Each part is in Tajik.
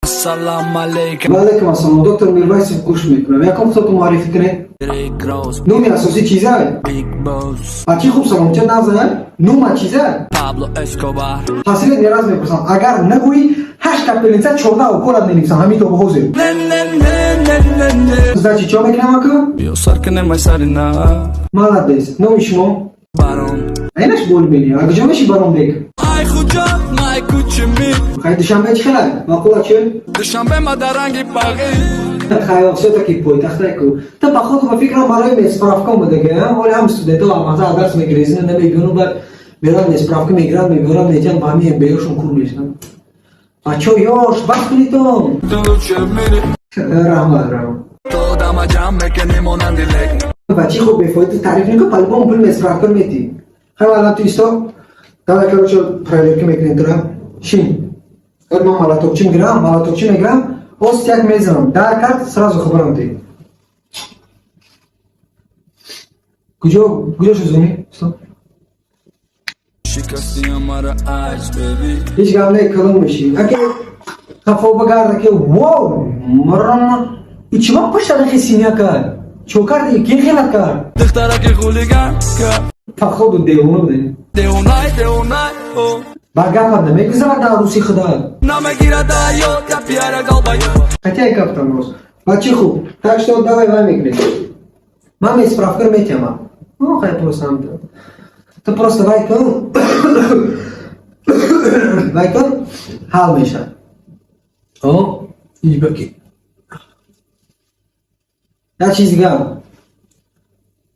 Салам алейкум. Ва алейкум ассалом, доктор Мирвайсов, гӯш мекунам. Якум худатон муаррифӣ кунед. Рик Росс. Номи асосӣ чизай? Big Boss. А чӣ хуб, саломча назай? Нома чизай? Пабло Эскобар. Последний раз мепурсам, агар нагӯӣ, ҳашт капельница, 14 уколат менависам ҳамин то ҳозир. Не, не, не, не, не, не. Значит, чо мекунам, ака? Биё, сар кунем, ай сари на. Молодец. Номи шумо? Барон. Айнаш бол мени. А куҷо меши, Баронбек? Ай Хуҷанд, май кучими. Хай, Душанбе чӣ хелай? Маъқула чӣ? Душанбе ма дар ранги бағӣ. Хай, всё-таки пойтахтай ку. Та походу, ба фикрам, барои медсправка омадаги, ҳоли ҳам студентҳо амаза дарс мегирезина намегӯну, баъд меран, медсправка мегиранд, мебиёранд, метиҳанд, ба ҳамин беёшон кур мешинанд. Бачо, ёш, бас кунитон. Ты лучший в мире. Раҳмат, раҳмат. То дама ҷамъ мекунӣ монанди лек. Бачи хуб, бефоида таъриф никун, по-любому пул медсправка метӣ. Хай, алан ту исто. Давай, короче, проверка мекунем тура. Шин. Ҳод ман молотокчи мегирам, молотокчи мегирам, ост як мезанам. Дар карт сразу хабарам ти. Куҷо, куҷо шузунӣ? Стоп. Шикасти амара айс, беби. Ҳеҷ гап не, калон мешӣ. Аке хафо багарда ки воу, марам. И чима пушта нахи синя кард? Чо карди? Ки хелат кард? Духтараки хулиган ка. Походу девона будем. Девонай, девонай, о. Ба гапат намегузарад дар руси худат. Намегирад ё капиара долбоёб. Хотя и каптам рост. Бачи хуб. Так что давай вай мекунем. Ман медсправка метиҳам. Ну, хай, просто ам. Ту просто вай кун. Вай кун, ҳал мешавад. О, ибаки. Як чиз дигар.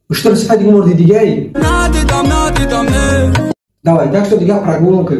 Уштар сифати умр дидигаи? Надидам, надидам, не. Давай, так что дигар прогулка.